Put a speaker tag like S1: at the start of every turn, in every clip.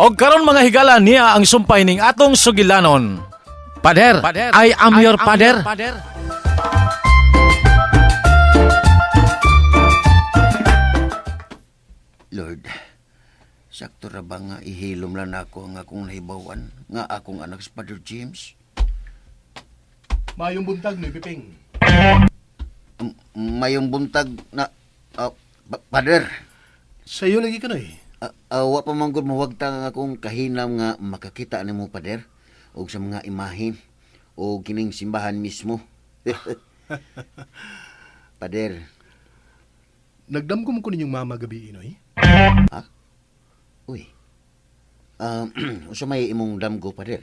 S1: Og karon, mga higala, niya ang sumpay ning atong sugilanon. Pader, I am your pader.
S2: Lord, sakto ra ba nga ihilom lang nako ang akong nahibawan nga akong anak si Father James?
S3: Mayong buntag, Noy Piping.
S2: Mayong buntag na, Father.
S3: Sa'yo lagi ka, Noy.
S2: Wa pa man gud mawagtang ang akong kahinam nga makakita nimo, Father, og sa mga imahe o kining simbahan mismo. Father,
S3: Nagdamgom ko ninyong mama gabi, Noy.
S2: Uy. Unsa may imong damgo, Father?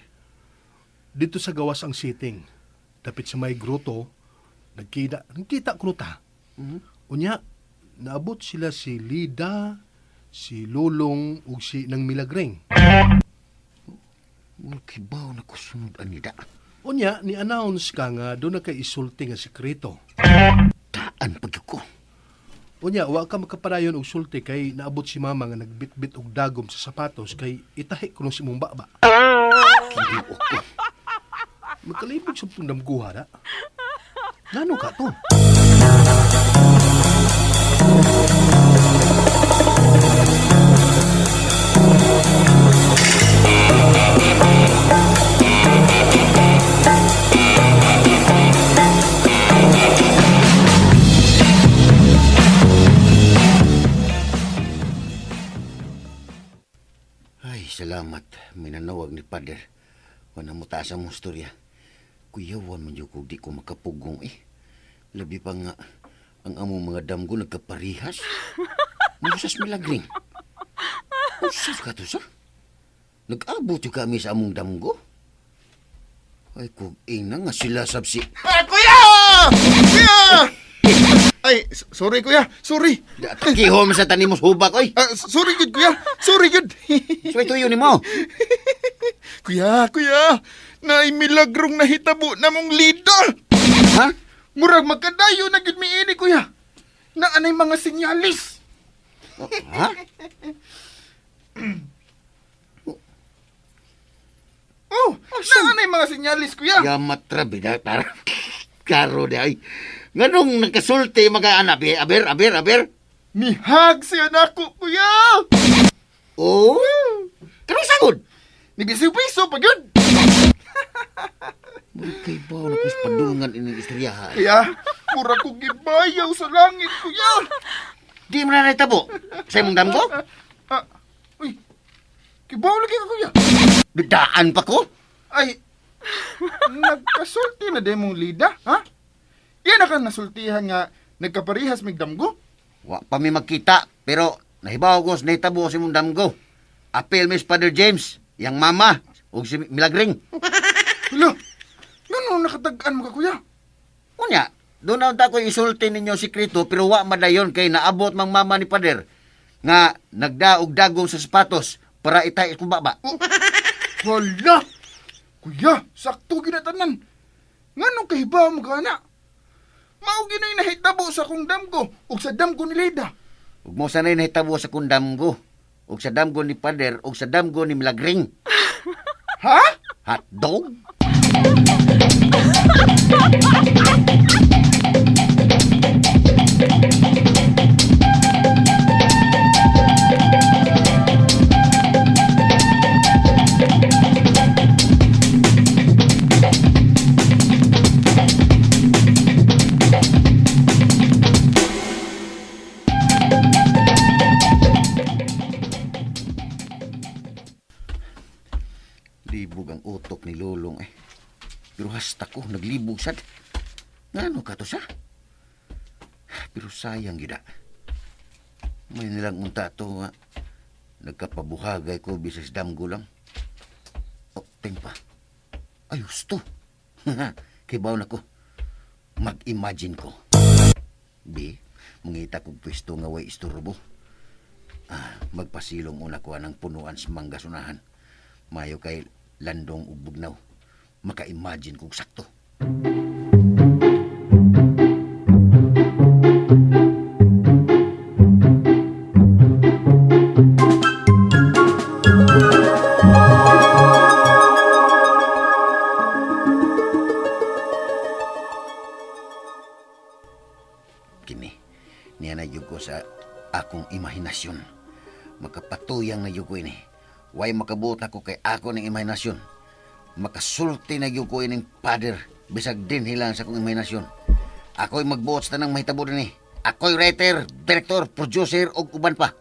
S3: Dito sa gawas ang sitting. Dapit sa may groto, nagkita ko ta. Unya, naabot sila si Lida, si Lulong, ug si Nang Milagreng.
S2: Murag kibaw na ko sunod anida.
S3: Unya, ni-announce ka nga doon na kay isulti nga sekreto.
S2: Taan pag ko.
S3: Unya, wa ka makapadayon og sulti kay naabot si mama nga nagbitbit og dagom sa sapatos kay itahi kuno si mong baba.
S2: Kinuok ko.
S3: Magkalibog sa itong damguha na. Ngano ka to?
S2: Ay, salamat. Minanawag ni Father. Wala mo taas ang mong storya. Kuyawan man yun ko di ko makapugong eh. Labi pa nga, ang among mga damgo nagkaparihas. Musas milagring. Usas ka to, sir? Nag-abot yung kami sa among damgo. Ay, kung ina nga sila sabsi.
S4: Ah, kuya! Kuya! Ay, sorry kuya, sorry.
S2: Takihom sa tanimos hubak, oy.
S4: Ah, sorry good kuya, sorry good.
S2: So ito yun mo.
S4: Kuya, kuya, naay milagrong nahitabo na mong leader.
S2: Ha?
S4: Murag magkadayo na gid miini kuya. Naanay mga sinyalis.
S2: Oh, ha?
S4: Oh, naanay mga sinyalis kuya.
S2: Yamat ra bida para karo di ay. Nganong nagkasulti mga anak bi aber aber aber.
S4: Mihag siya nako kuya.
S2: Oh. Kano sagod?
S4: Nibisiw-piso pa gyud.
S2: Murag kay ba na kus padungan ining istoryaha.
S4: Kuya, murag ko gibayaw sa langit kuya.
S2: Di man na nahitabo. Sa imong damgo?
S4: Ah, uy. Kibaw lagi ka kuya.
S2: Bidaan pa ko.
S4: Ay, nagkasulti na demong lida, ha? Yan na ka nasultihan nga nagkaparihas migdamgo.
S2: Wa pa mi magkita pero nahibaw ko sa nahitabo sa imong damgo. Apel Miss Father James, yang mama ug si Milagring.
S4: Hala, ngano nakatag-an mo ka kuya?
S2: Unya, doon na unta ko isulti ninyo sikreto pero wa madayon kay naabot mang mama ni Pader nga nagdaog dagom sa sapatos para itay kong baba.
S4: Hala! Kuya, sakto ginatanan. Ngano kahibaw mo ka na? Mao gino'y nahitabo sa akong damgo ug sa damgo ni Lida.
S2: Ug mo sanay nahitabo sa kong damgo ug sa damgo ni Pader ug sa damgo ni Milagring.
S4: Ha?
S2: Hot dog? Libog ang utok ni Lulong eh. Pero hasta ko, naglibog sad. Ngano ka to sa? Pero sayang gida. May nilang unta to nga. Nagkapabuhagay ko bisas damgo lang. Oh, pa. Ay, husto. Kibaw na ko. Mag-imagine ko. B, mangita kong pwesto nga way isturbo. Ah, magpasilong una ko ng punuan sa mangga sunahan. Mayo kay landong ug bugnaw. Maka-imagine kog sakto. imahinasyon. Makapatuyang na gyud ko ini. Way makabuot ako kay ako ning imahinasyon. Makasulti na gyud ko ining pader bisag dinhi lang sa akong imahinasyon. Ako'y magbuot sa tanang mahitabo dinhi. Ako'y writer, director, producer ug uban pa.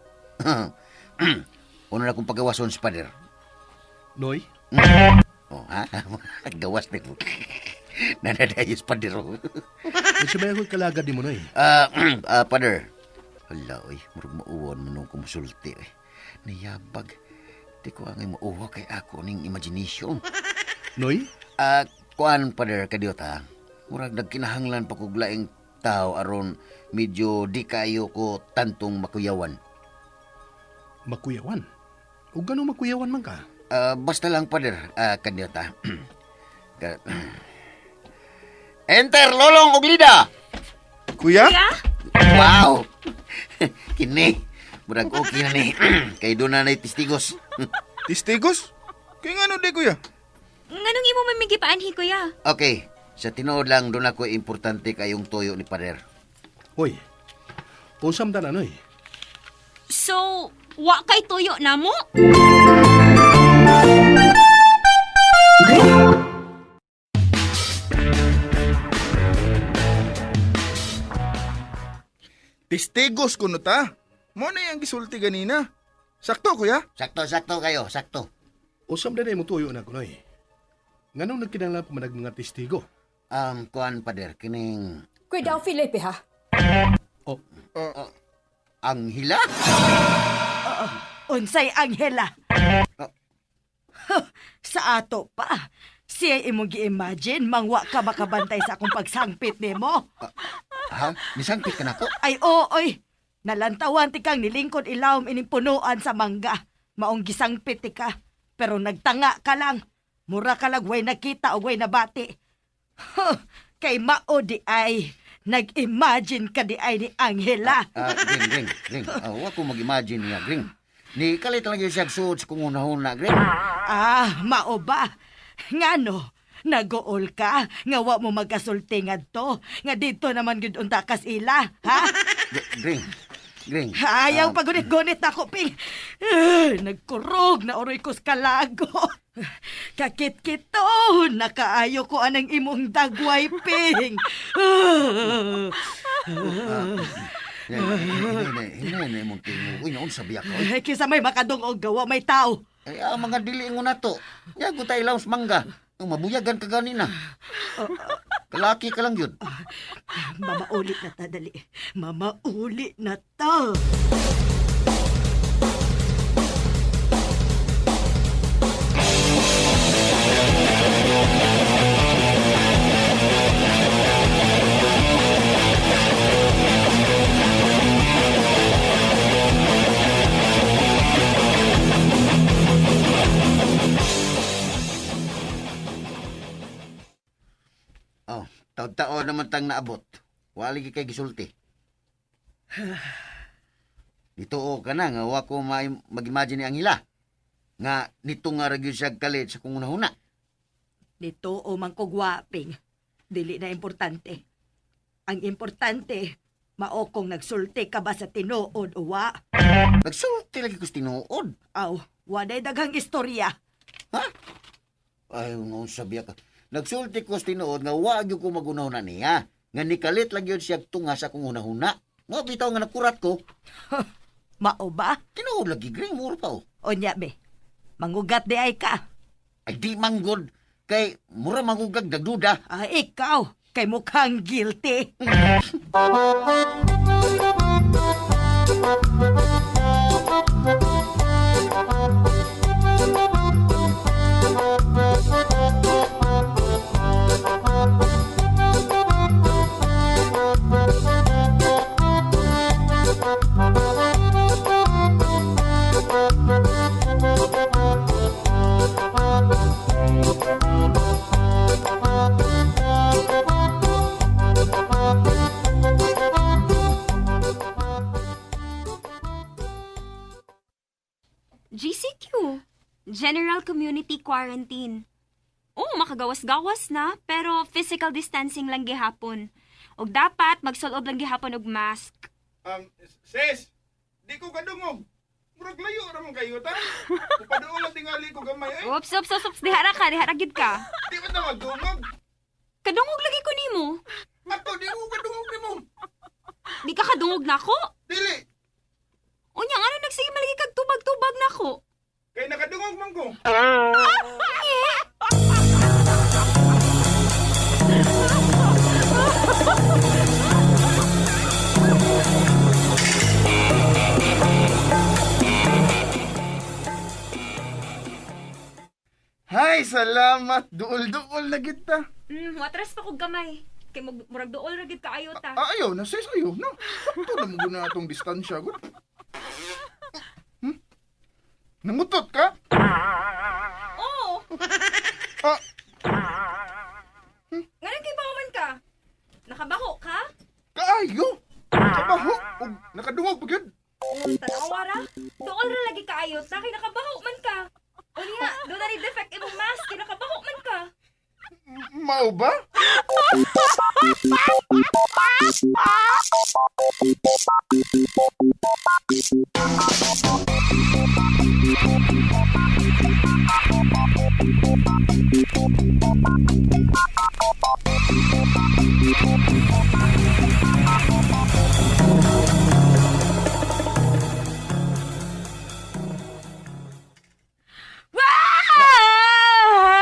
S2: Una na akong pagawason si pader.
S3: Noy,
S2: Oh, ha? Gawas na ko. Nanadayos pader. Oh.
S3: unsa may ako'y kalagad nimo, Noy?
S2: Pader. Hala, oy, murag mauwan mo nung kumusulti, oy. Niyabag. Di ko angay mauwa kay ako ning imagination.
S3: Noy?
S2: Kuan, pader, kadiyot, ha? Murag nagkinahanglan pa kog laing tao aron medyo di kayo ko tantong makuyawan.
S3: Makuyawan. O ganong makuyawan man ka?
S2: Basta lang, pader, kadiyot, ha? Enter, Lolong og Lida!
S4: Kuya?
S2: Wow! Kini, murag okay na ni. Kay doon na na'y testigos.
S4: Testigos? Kay ngano di kuya?
S5: Nganong imo mamigi paanhi, kuya?
S2: Okay, sa tinuod lang doon ako importante kayong toyo ni Pader.
S3: Hoy, unsam ta na, Noy?
S5: So, wa kay tuyo namo?
S4: Testigos kuno ta. Mo na yang gisulti ganina. Sakto kuya?
S2: Sakto, sakto kayo, sakto.
S3: Unsam na mo tuyo na ko, Noy? Nganong nagkinahanglan pa man ang mga testigo?
S2: Kuan Pader, kining
S6: Cuidado, Felipe, ha?
S3: Oh,
S2: Anghila?
S7: Unsay Angela?
S2: Ah.
S7: Sa ato pa. Siya imong gi-imagine mangwa ka makabantay sa akong pagsangpit nimo.
S2: Ha? Nisangpit ka nako?
S7: Ay ooy, nalantawan ti kang nilingkod ilawom ining punuan sa mangga. Maong gisangpit ti ka. Pero nagtanga ka lang. Mura ka lang way nakita o way nabati. Huh, kay mao di ay. Nag-imagine ka di ay ni Angela.
S2: Gring, Gring, Gring. Wa ko mag-imagine niya, Gring. Ni kalit lang yun siya suod sa kung unahon na, Gring.
S7: Ah, mao ba? Ngano? Nagool ka? Nga wa mo magkasulti ngadto? Nga dito naman gud unta kas ila, ha?
S2: Gring, Gring.
S7: Ayaw pagunit-gunit na ko, Ping. Nagkurog na oroy ko sa kalago. Kakit-kito, nakaayo ko anang imong dagway, Ping.
S2: Hinay na imong tingog. Uy, naon sabi ako.
S7: Ay, kisa may makadungog gawa may tao.
S2: Ay, ang mga dili mo na to. Yago tayo lang sa mangga. Ang mabuyagan ka ganina. Kalaki ka lang yun.
S7: Mamaulit na ta, dali. Mamaulit na ta.
S2: Oh, taon-taon naman tang naabot. Wali kay gisulti. Dito o ka na nga wa ko mag-imagine ni Angela. Nga nito nga ra gyud siya kalit sa kung una-una.
S7: Nito o man ko gwaping. Dili na importante. Ang importante, mao kong nagsulti ka ba sa tinuod o wa?
S2: Nagsulti lagi ko sa tinuod.
S7: Aw, waday daghang istorya.
S2: Ha? Ay, noon sabi ka. Nagsulti ko sa tinuod nga wa gyud ko magunahuna niya. Nga nikalit lang gyud siya tunga sa kung una-una. Nga bitaw nga nakurat ko.
S7: Mao ba?
S2: Tinuod lagi green muro pa oh.
S7: Onya be, mangugat di ay ka.
S2: Ay di manggod. Kay mura mangugag nagduda.
S7: Ah, ikaw, kay mukhang guilty.
S5: GCQ, General Community Quarantine. Oo, makagawas-gawas na, pero physical distancing lang gihapon. Og dapat magsulob lang gihapon og mask.
S4: Sis, Di ko kadungog. Murag layo ra man kayo ta. Upaduol ang tingali ko gamay ay.
S5: Oops, oops, oops, oops. Diha ra ka, diha ra gid ka.
S4: Di ba ta magdungog?
S5: Kadungog lagi ko nimo.
S4: Ato di ko kadungog nimo.
S5: Di ka kadungog nako.
S4: Dili.
S5: Unya ano nagsige malagi kag tubag-tubag nako.
S4: Kay nakadungog man ko. Hay, salamat. Duol-duol na kita.
S5: Watras pa kog gamay. Kay murag duol ra gid kaayo ta.
S4: Ah, ayaw, nasa ayaw, no? Sakto na mo guna atong distansya, gud. Nangutot ka?
S5: Oo.
S4: Ah,
S5: Nganong kay man ka? Nakabaho ka?
S4: kaayo! Kabaho! Ug nakadungog pa gyud.
S5: Oh, tanawa ra. Duol ra lagi kaayo ta kay nakabaho man ka. Unya, do na ni defect imong mask kay nakabaho man ka.
S4: Mao ba?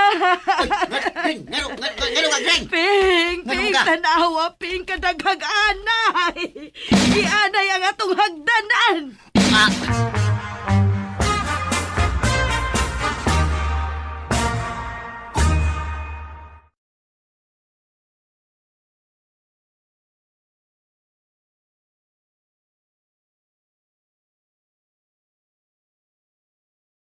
S2: Greng, ngano, ngano, ngano ka, Greng?
S7: Ping,
S2: Ngano
S7: ping,
S2: ka?
S7: tanawa, ping, kadaghag anay. Gianay ang atong hagdanan.
S2: Ah,